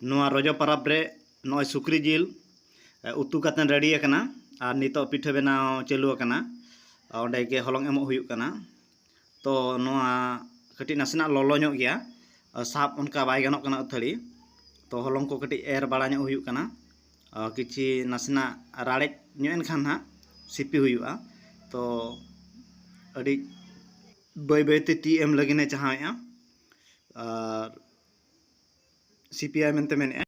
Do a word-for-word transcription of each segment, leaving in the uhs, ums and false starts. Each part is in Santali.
ᱱᱚᱣᱟ ᱨᱚᱡᱚ ᱯᱟᱨᱟᱵᱽ ᱨᱮ ᱱᱚᱜᱼᱚᱭ ᱥᱩᱠᱨᱤ ᱡᱤᱞ, ᱮ, ᱩᱛᱩ ᱠᱟᱛᱮᱫ ᱨᱮᱰᱤ ᱟᱠᱟᱱᱟ᱾ ᱟᱨ ᱱᱤᱛᱚᱜ ᱯᱤᱴᱷᱟᱹ ᱵᱮᱱᱟᱣ ᱪᱟᱹᱞᱩ ᱟᱠᱟᱱᱟ᱾ ᱚᱸᱰᱮ ᱜᱮ ᱦᱚᱞᱚᱝ ᱮᱢᱚᱜ ᱦᱩᱭᱩᱜ ᱠᱟᱱᱟ᱾ ᱛᱚ ᱱᱚᱣᱟ ᱠᱟᱹᱴᱤᱡ ᱱᱟᱥᱮᱱᱟᱜ ᱞᱚᱞᱚ ᱧᱚᱜ ᱜᱮᱭᱟ, ᱥᱟᱵ ᱚᱱᱠᱟ ᱵᱟᱭ ᱜᱟᱱᱚᱜ ᱠᱟᱱᱟ ᱟᱹᱛᱷᱟᱹᱲᱤ᱾ ᱛᱚ ᱦᱚᱞᱚᱝ ᱠᱚ ᱠᱟᱹᱴᱤᱡ ᱮᱨ ᱵᱟᱲᱟ ᱧᱚᱜ ᱦᱩᱭᱩᱜ ᱠᱟᱱᱟ᱾ ᱠᱤᱪᱷᱤ ᱱᱟᱥᱮᱱᱟᱜ ᱨᱟᱲᱮᱡ ᱧᱚᱜ ᱮᱱ ᱠᱷᱟᱱ ᱦᱟᱸᱜ ᱥᱤᱯᱤ ᱦᱩᱭᱩᱜᱼᱟ᱾ ᱛᱚ ᱟᱹᱰᱤ ᱵᱟᱹᱭ ᱵᱟᱹᱭᱛᱮ ᱛᱤ ᱮᱢ ᱞᱟᱹᱜᱤᱫ ᱮ ᱪᱟᱦᱟᱣᱮᱫᱼᱟ, ᱟᱨ ᱥᱤᱯᱤᱭᱟᱭ ᱢᱮᱱᱛᱮ ᱢᱮᱱᱮᱫᱼᱟ᱾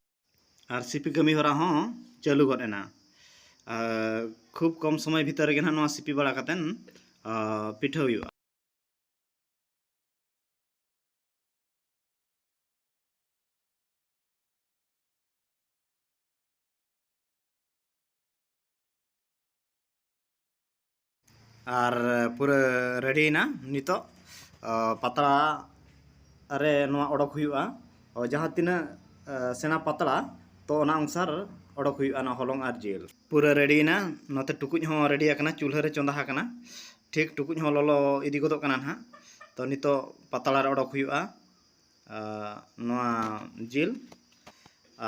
ᱟᱨ ᱥᱤᱯᱤ ᱠᱟᱹᱢᱤ ᱦᱚᱨᱟ ᱦᱚᱸ ᱪᱟᱹᱞᱩ ᱜᱚᱫ ᱮᱱᱟ᱾ ᱟᱨ ᱠᱷᱩᱵ ᱠᱚᱢ ᱥᱚᱢᱚᱭ ᱵᱷᱤᱛᱟᱹᱨ ᱨᱮᱜᱮ ᱱᱟᱦᱟᱜ ᱱᱚᱣᱟ ᱥᱤᱯᱤ ᱵᱟᱲᱟ ᱠᱟᱛᱮᱫ, ᱟᱨ, ᱯᱤᱴᱷᱟᱹ ᱦᱩᱭᱩᱜᱼᱟ᱾ ᱟᱨ ᱯᱩᱨᱟᱹ ᱨᱮᱰᱤᱭᱮᱱᱟ ᱱᱤᱛᱚᱜ᱾ ᱟ, ᱯᱟᱛᱲᱟ ᱨᱮ ᱱᱚᱣᱟ ᱚᱰᱚᱠ ᱦᱩᱭᱩᱜᱼᱟ᱾ ᱚ, ᱡᱟᱦᱟᱸ ᱛᱤᱱᱟᱹᱜ, ᱟ, ᱥᱮᱬᱟ ᱯᱟᱛᱲᱟ, ᱛᱚ ᱚᱱᱟ ᱚᱱᱩᱥᱟᱨ ᱚᱰᱚᱠ ᱦᱩᱭᱩᱜᱼᱟ ᱱᱚᱣᱟ ᱦᱚᱞᱚᱝ ᱟᱨ ᱡᱤᱞ᱾ ᱯᱩᱨᱟᱹ ᱨᱮᱰᱤᱭᱮᱱᱟ᱾ ᱱᱚᱛᱮ ᱴᱩᱠᱩᱡ ᱦᱚᱸ ᱨᱮᱰᱤ ᱟᱠᱟᱱᱟ, ᱪᱩᱞᱦᱟᱹ ᱨᱮ ᱪᱚᱸᱫᱟ ᱟᱠᱟᱱᱟ᱾ ᱴᱷᱤᱠ ᱴᱩᱠᱩᱡ ᱦᱚᱸ ᱞᱚᱞᱚ ᱤᱫᱤ ᱜᱚᱫᱚᱜ ᱠᱟᱱᱟ ᱱᱟᱦᱟᱜ᱾ ᱛᱚ ᱱᱤᱛᱚᱜ ᱯᱟᱛᱲᱟ ᱨᱮ ᱚᱰᱚᱠ ᱦᱩᱭᱩᱜᱼᱟ, ᱟ, ᱱᱚᱣᱟ ᱡᱤᱞ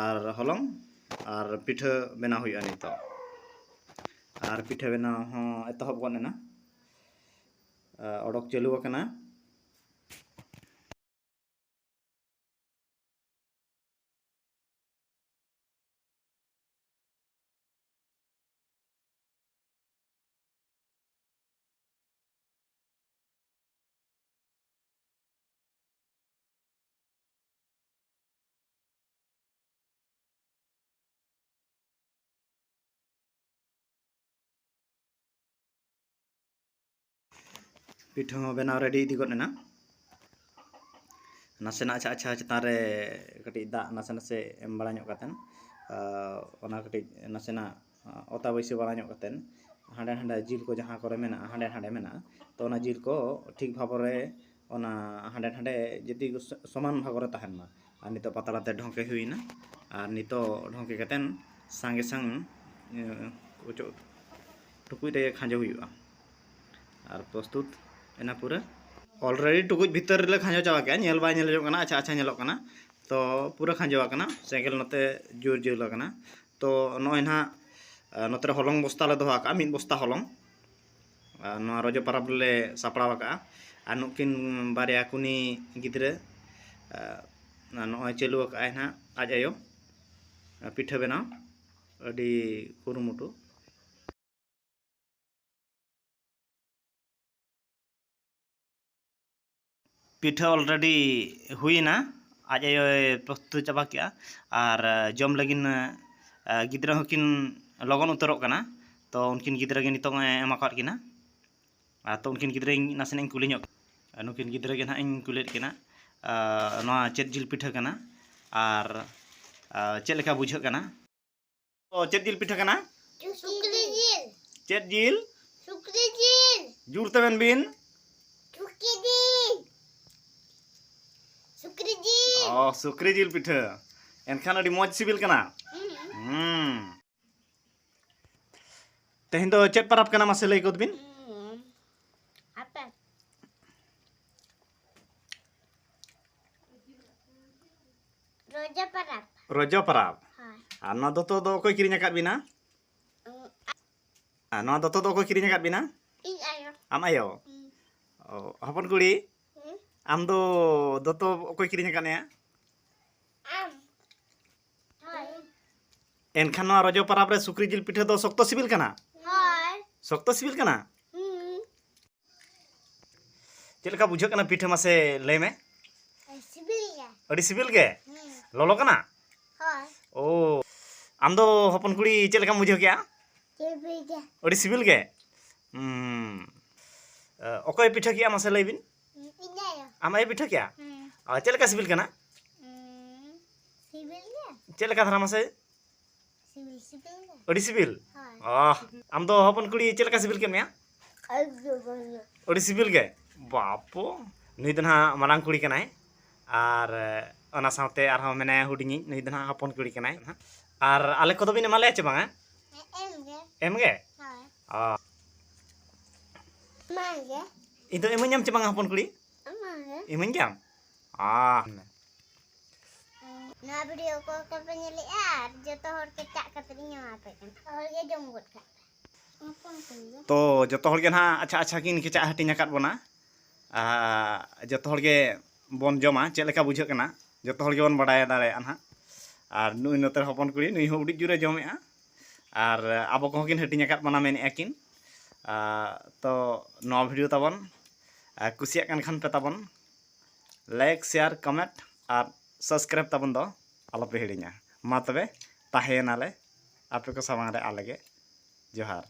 ᱟᱨ ᱦᱚᱞᱚᱝ ᱟᱨ ᱯᱤᱴᱷᱟᱹ ᱵᱮᱱᱟᱣ ᱦᱩᱭᱩᱜᱼᱟ ᱱᱤᱛᱚᱜ᱾ ᱟᱨ ᱯᱤᱴᱷᱟᱹ ᱵᱮᱱᱟᱣ ᱦᱚᱸ ᱮᱛᱚᱦᱚᱵ ᱜᱚᱫ ᱮᱱᱟ᱾ ᱟ, ᱚᱰᱚᱠ ᱪᱟᱹᱞᱩ ᱟᱠᱟᱱᱟ᱾ ᱯᱤᱴᱷᱟᱹ ᱦᱚᱸ ᱵᱮᱱᱟᱣ ᱨᱮᱰᱤ ᱤᱫᱤ ᱜᱚᱫ ᱮᱱᱟ᱾ ᱱᱟᱥᱮᱱᱟᱜ ᱟᱪᱪᱷᱟ ᱟᱪᱪᱷᱟ ᱪᱮᱛᱟᱱ ᱨᱮ ᱠᱟᱹᱴᱤᱡ ᱫᱟᱜ ᱱᱟᱥᱮ ᱱᱟᱥᱮ ᱮᱢ ᱵᱟᱲᱟ ᱧᱚᱜ ᱠᱟᱛᱮᱫ, ᱟ, ᱚᱱᱟ ᱠᱟᱹᱴᱤᱡ ᱱᱟᱥᱮᱱᱟᱜ, ᱟ, ᱚᱛᱟ ᱵᱟᱹᱭᱥᱟᱹ ᱵᱟᱲᱟ ᱧᱚᱜ ᱠᱟᱛᱮᱫ, ᱦᱟᱸᱰᱮ ᱱᱟᱸᱰᱮ ᱡᱤᱞ ᱠᱚ ᱡᱟᱦᱟᱸ ᱠᱚᱨᱮ ᱢᱮᱱᱟᱜᱼᱟ, ᱦᱟᱸᱰᱮ ᱱᱟᱸᱰᱮ ᱢᱮᱱᱟᱜᱼᱟ, ᱛᱚ ᱚᱱᱟ ᱡᱤᱞ ᱠᱚ ᱴᱷᱤᱠ ᱵᱷᱟᱵᱽ ᱨᱮ ᱚᱱᱟ ᱦᱟᱸᱰᱮ ᱱᱟᱸᱰᱮ ᱡᱩᱫᱤ ᱥᱚᱢᱟᱱ ᱵᱷᱟᱜᱽ ᱨᱮ ᱛᱟᱦᱮᱱ ᱢᱟ᱾ ᱟᱨ ᱱᱤᱛᱚᱜ ᱯᱟᱛᱲᱟ ᱛᱮ ᱰᱷᱚᱝᱠᱮ ᱦᱩᱭᱱᱟ᱾ ᱟᱨ ᱱᱤᱛᱚᱜ ᱰᱷᱚᱝᱠᱮ ᱠᱟᱛᱮᱫ ᱥᱟᱸᱜᱮ ᱥᱟᱝ, ᱮ, ᱚᱪᱚᱜ ᱴᱩᱠᱩᱡ ᱨᱮ ᱠᱷᱟᱸᱡᱚ ᱦᱩᱭᱩᱜᱼᱟ᱾ ᱟᱨ ᱯᱨᱚᱥᱛᱩᱛ ᱮᱱᱟ ᱯᱩᱨᱟᱹ᱾ Already ᱴᱩᱠᱩᱡ ᱵᱷᱤᱛᱟᱹᱨ ᱨᱮᱞᱮ ᱠᱷᱟᱸᱡᱚ ᱪᱟᱵᱟ ᱠᱮᱜᱼᱟ, ᱧᱮᱞ ᱵᱟᱭ ᱧᱮᱞ ᱧᱚᱜ ᱠᱟᱱᱟ, ᱟᱪᱪᱷᱟ ᱟᱪᱪᱷᱟ ᱧᱮᱞᱚᱜ ᱠᱟᱱᱟ᱾ ᱛᱚ ᱯᱩᱨᱟᱹ ᱠᱷᱟᱸᱡᱚ ᱟᱠᱟᱱᱟ, ᱥᱮᱸᱜᱮᱞ ᱱᱚᱛᱮ ᱡᱳᱨ ᱡᱳᱨ ᱟᱠᱟᱱᱟ᱾ ᱛᱚ ᱱᱚᱜᱼᱚᱭ ᱱᱟᱦᱟᱜ, ᱟ, ᱱᱚᱛᱮ ᱨᱮ ᱦᱚᱞᱚᱝ ᱵᱚᱥᱛᱟ ᱞᱮ ᱫᱚᱦᱚ ᱟᱠᱟᱫᱼᱟ, ᱢᱤᱫ ᱵᱚᱥᱛᱟ ᱦᱚᱞᱚᱝ᱾ ᱟ, ᱱᱚᱣᱟ ᱨᱚᱡᱚ ᱯᱟᱨᱟᱵᱽ ᱨᱮᱞᱮ ᱥᱟᱯᱲᱟᱣ ᱟᱠᱟᱫᱼᱟ᱾ ᱟᱨ ᱱᱩᱠᱤᱱ ᱵᱟᱨᱭᱟ ᱠᱩᱱᱤ ᱜᱤᱫᱽᱨᱟᱹ, ᱟ, ᱱᱚᱜᱼᱚᱭ ᱪᱟᱹᱞᱩ ᱟᱠᱟᱫᱼᱟᱭ ᱱᱟᱦᱟᱜ ᱟᱡ ᱟᱭᱳ, ᱟ, ᱯᱤᱴᱷᱟᱹ ᱵᱮᱱᱟᱣ᱾ ᱟᱹᱰᱤ ᱠᱩᱨᱩᱢᱩᱴᱩ᱾ ᱯᱤᱴᱷᱟᱹ already ᱦᱩᱭᱮᱱᱟ, ᱟᱡ ᱟᱭᱳᱭ ᱯᱨᱚᱥᱛᱩᱛ ᱪᱟᱵᱟ ᱠᱮᱜᱼᱟ᱾ ᱟᱨ ᱡᱚᱢ ᱞᱟᱹᱜᱤᱫ, ᱟ, ᱜᱤᱫᱽᱨᱟᱹ ᱦᱚᱸᱠᱤᱱ ᱞᱚᱜᱚᱱ ᱩᱛᱟᱹᱨᱚᱜ ᱠᱟᱱᱟ, ᱛᱚ ᱩᱱᱠᱤᱱ ᱜᱤᱫᱽᱨᱟᱹ ᱜᱮ ᱱᱤᱛᱚᱝ ᱮ ᱮᱢ ᱟᱠᱟᱫ ᱠᱤᱱᱟ᱾ ᱟᱨ ᱛᱚ ᱩᱱᱠᱤᱱ ᱜᱤᱫᱽᱨᱟᱹ ᱱᱟᱥᱮᱱᱟᱜ ᱤᱧ ᱠᱩᱞᱤ ᱧᱚᱜ, ᱱᱩᱠᱤᱱ ᱜᱤᱫᱽᱨᱟᱹ ᱜᱮ ᱱᱟᱦᱟᱜ ᱤᱧ ᱠᱩᱞᱤᱭᱮᱫ ᱠᱤᱱᱟ, ᱟ, ᱱᱚᱣᱟ ᱪᱮᱫ ᱡᱤᱞ ᱯᱤᱴᱷᱟᱹ ᱠᱟᱱᱟ ᱟᱨ, ᱟ, ᱪᱮᱫ ᱞᱮᱠᱟ ᱵᱩᱡᱷᱟᱹᱜ ᱠᱟᱱᱟ? ᱚ, ᱪᱮᱫ ᱡᱤᱞ ᱯᱤᱴᱷᱟᱹ ᱠᱟᱱᱟ? ᱥᱩᱠᱨᱤ ᱡᱤᱞ᱾ ᱪᱮᱫ ᱡᱤᱞ? ᱥᱩᱠᱨᱤ ᱡᱤᱞ᱾ ᱡᱳᱨ ᱛᱮ ᱢᱮᱱ ᱵᱤᱱ᱾ ᱥᱩᱠᱨᱤ ᱡᱤᱞ᱾ ᱥᱩᱠᱨᱤ ᱡᱤᱞ᱾ ᱚ, ᱥᱩᱠᱨᱤ ᱡᱤᱞ ᱯᱤᱴᱷᱟᱹ᱾ ᱮᱱᱠᱷᱟᱱ ᱟᱹᱰᱤ ᱢᱚᱡᱽ ᱥᱤᱵᱤᱞ ᱠᱟᱱᱟ᱾ ᱦᱩᱸ᱾ ᱦᱩᱸ᱾ ᱛᱮᱦᱮᱧ ᱫᱚ ᱪᱮᱫ ᱯᱟᱨᱟᱵᱽ ᱠᱟᱱᱟ, ᱢᱟᱥᱮ ᱞᱟᱹᱭ ᱜᱚᱫ ᱵᱤᱱ? ᱦᱩᱸ᱾ ᱟᱯᱮ᱾ ᱨᱚᱡᱚ ᱯᱟᱨᱟᱵᱽ᱾ ᱨᱚᱡᱚ ᱯᱟᱨᱟᱵᱽ᱾ ᱦᱳᱭ᱾ ᱟᱨ ᱱᱚᱣᱟ ᱫᱚᱛᱚ ᱫᱚ ᱚᱠᱚᱭ ᱠᱤᱨᱤᱧ ᱟᱠᱟᱫ ᱵᱤᱱᱟ? ᱩᱸ, ᱟᱨ ᱱᱚᱣᱟ ᱫᱚᱛᱚ ᱫᱚ ᱚᱠᱚᱭ ᱠᱤᱨᱤᱧ ᱟᱠᱟᱫ ᱵᱤᱱᱟ? ᱤᱧ ᱟᱭᱳ᱾ ᱟᱢ ᱟᱭᱳ? ᱦᱩᱸ᱾ ᱚ, ᱦᱚᱯᱚᱱ ᱠᱩᱲᱤ, ᱦᱩᱸ? ᱟᱢ ᱫᱚ ᱫᱚᱛᱚ ᱚᱠᱚᱭ ᱠᱤᱨᱤᱧ ᱟᱠᱟᱫ ᱢᱮᱭᱟ? ᱟᱢ᱾ ᱦᱳᱭ᱾ ᱮᱱᱠᱷᱟᱱ ᱱᱚᱣᱟ ᱨᱚᱡᱚ ᱯᱟᱨᱟᱵᱽ ᱨᱮ ᱥᱩᱠᱨᱤ ᱡᱤᱞ ᱯᱤᱴᱷᱟᱹ ᱫᱚ ᱥᱚᱠᱛᱚ ᱥᱤᱵᱤᱞ ᱠᱟᱱᱟ? ᱦᱳᱭ᱾ ᱥᱚᱠᱛᱚ ᱥᱤᱵᱤᱞ ᱠᱟᱱᱟ? ᱦᱩᱸ᱾ ᱪᱮᱫ ᱞᱮᱠᱟ ᱵᱩᱡᱷᱟᱹᱜ ᱠᱟᱱᱟ ᱯᱤᱴᱷᱟᱹ, ᱢᱟᱥᱮ ᱞᱟᱹᱭ ᱢᱮ? ᱥᱤᱵᱤᱞ ᱜᱮ᱾ ᱟᱹᱰᱤ ᱥᱤᱵᱤᱞ ᱜᱮ? ᱦᱩᱸ᱾ ᱞᱚᱞᱚ ᱠᱟᱱᱟ? ᱦᱳᱭ᱾ ᱳ, ᱟᱢ ᱫᱚ ᱦᱚᱯᱚᱱ ᱠᱩᱲᱤ ᱪᱮᱫ ᱞᱮᱠᱟᱢ ᱵᱩᱡᱷᱟᱹᱣ ᱠᱮᱜᱼᱟ? ᱥᱤᱵᱤᱞ ᱜᱮ᱾ ᱟᱹᱰᱤ ᱥᱤᱵᱤᱞ ᱜᱮ? ᱦᱩᱸ᱾ ᱚᱠᱚᱭ ᱯᱤᱴᱷᱟᱹ ᱠᱮᱜᱼᱟ, ᱢᱟᱥᱮ ᱞᱟᱹᱭ ᱵᱤᱱ? ᱤᱧ ᱟᱭᱳ᱾ ᱟᱢ ᱟᱭᱳ ᱯᱤᱴᱷᱟᱹ ᱠᱮᱜᱼᱟ? ᱦᱩᱸ᱾ ᱚ, ᱪᱮᱫ ᱞᱮᱠᱟ ᱥᱤᱵᱤᱞ ᱠᱟᱱᱟ? ᱦᱩᱸ, ᱥᱤᱵᱤᱞ ᱜᱮ᱾ ᱪᱮᱫ ᱞᱮᱠᱟ ᱫᱷᱟᱨᱟ, ᱢᱟᱥᱮ? ᱥᱤᱵᱤᱞ, ᱥᱤᱵᱤᱞ ᱜᱮ᱾ ᱟᱹᱰᱤ ᱥᱤᱵᱤᱞ? ᱦᱳᱭ᱾ ᱚ, ᱟᱢ ᱫᱚ ᱦᱚᱯᱚᱱ ᱠᱩᱲᱤ ᱪᱮᱫ ᱞᱮᱠᱟ ᱥᱤᱵᱤᱞ ᱠᱮᱫ ᱢᱮᱭᱟ? ᱟᱹᱰᱤ ᱥᱤᱵᱤᱞ ᱜᱮ᱾ ᱟᱹᱰᱤ ᱥᱤᱵᱤᱞ ᱜᱮ? ᱵᱟᱯᱚ, ᱱᱩᱭ ᱫᱚ ᱱᱟᱦᱟᱜ ᱢᱟᱨᱟᱝ ᱠᱩᱲᱤ ᱠᱟᱱᱟᱭ᱾ ᱟᱨ ᱚᱱᱟ ᱥᱟᱶᱛᱮ ᱟᱨᱦᱚᱸ ᱢᱮᱱᱟᱭᱟ ᱦᱩᱰᱤᱧᱤᱡ, ᱱᱩᱭ ᱫᱚ ᱱᱟᱦᱟᱜ ᱦᱚᱯᱚᱱ ᱠᱩᱲᱤ ᱠᱟᱱᱟᱭ ᱱᱟᱦᱟᱜ᱾ ᱟᱨ ᱟᱞᱮ ᱠᱚᱫᱚ ᱵᱤᱱ ᱮᱢᱟ ᱞᱮᱭᱟ ᱪᱮ ᱵᱟᱝᱟ? ᱦᱮᱸ, ᱮᱢ ᱜᱮ᱾ ᱮᱢ ᱜᱮ? ᱦᱳᱭ᱾ ᱚ᱾ ᱮᱢᱟᱭ ᱜᱮ᱾ ᱤᱧ ᱫᱚ ᱤᱢᱟᱹᱧᱟᱢ ᱪᱮ ᱵᱟᱝᱟ ᱦᱚᱯᱚᱱ ᱠᱩᱲᱤ? ᱮᱢᱟᱭ ᱜᱮ᱾ ᱤᱢᱟᱹᱧ ᱜᱮᱭᱟᱢ? ᱚ᱾ ᱱᱚᱣᱟ ᱵᱷᱤᱰᱤᱭᱳ ᱠᱚ ᱚᱠᱚᱭ ᱯᱮ ᱧᱮᱞᱮᱜᱼᱟ ᱟᱨ ᱡᱚᱛᱚ ᱦᱚᱲ ᱠᱮᱪᱟᱜ ᱠᱟᱛᱮ ᱤᱧ ᱮᱢᱟ ᱯᱮ ᱠᱟᱱᱟ᱾ ᱦᱚᱲ ᱜᱮ ᱡᱚᱢ ᱜᱚᱫ ᱠᱟᱜ ᱯᱮ᱾ ᱦᱚᱯᱚᱱ ᱠᱩᱧ ᱫᱚ᱾ ᱛᱚ ᱡᱚᱛᱚ ᱦᱚᱲ ᱜᱮ ᱱᱟᱦᱟᱜ ᱟᱪᱪᱷᱟ ᱟᱪᱪᱷᱟ ᱠᱤᱱ ᱠᱮᱪᱟᱜ ᱦᱟᱹᱴᱤᱧ ᱟᱠᱟᱫ ᱵᱚᱱᱟ᱾ ᱟᱨ ᱡᱚᱛᱚ ᱦᱚᱲ ᱜᱮ ᱵᱚᱱ ᱡᱚᱢᱟ, ᱪᱮᱫ ᱞᱮᱠᱟ ᱵᱩᱡᱷᱟᱹᱜ ᱠᱟᱱᱟ ᱡᱚᱛᱚ ᱦᱚᱲ ᱜᱮᱵᱚᱱ ᱵᱟᱲᱟᱭ ᱫᱟᱲᱮᱭᱟᱜᱼᱟ ᱱᱟᱦᱟᱜ᱾ ᱟᱨ ᱱᱩᱭ ᱱᱚᱛᱮ ᱨᱮ ᱦᱚᱯᱚᱱ ᱠᱩᱲᱤ, ᱱᱩᱭ ᱦᱚᱸ ᱟᱹᱰᱤ ᱡᱳᱨᱮ ᱡᱚᱢᱮᱜᱼᱟ᱾ ᱟᱨ ᱟᱵᱚ ᱠᱚᱦᱚᱸ ᱠᱤᱱ ᱦᱟᱹᱴᱤᱧ ᱟᱠᱟᱫ ᱵᱚᱱᱟ ᱢᱮᱱᱮᱫᱼᱟ ᱠᱤᱱ᱾ ᱟᱨ ᱛᱚ ᱱᱚᱣᱟ ᱵᱷᱤᱰᱤᱭᱳ ᱛᱟᱵᱚᱱ ᱟᱨ ᱠᱩᱥᱤᱭᱟᱜ ᱠᱟᱱ ᱠᱷᱟᱱ ᱯᱮ ᱛᱟᱵᱚᱱ ᱞᱟᱭᱤᱠ, ᱥᱮᱭᱟᱨ, ᱠᱚᱢᱮᱱᱴ ᱟᱨ ᱥᱟᱵᱥᱠᱨᱟᱭᱤᱵ ᱛᱟᱵᱚᱱ ᱫᱚ ᱟᱞᱚᱯᱮ ᱦᱤᱲᱤᱧᱟ᱾ ᱢᱟ ᱛᱚᱵᱮ ᱛᱟᱦᱮᱸᱭᱮᱱᱟᱞᱮ ᱟᱯᱮ ᱠᱚ ᱥᱟᱢᱟᱝ ᱨᱮ ᱟᱞᱮ ᱜᱮ᱾ ᱡᱚᱦᱟᱨ᱾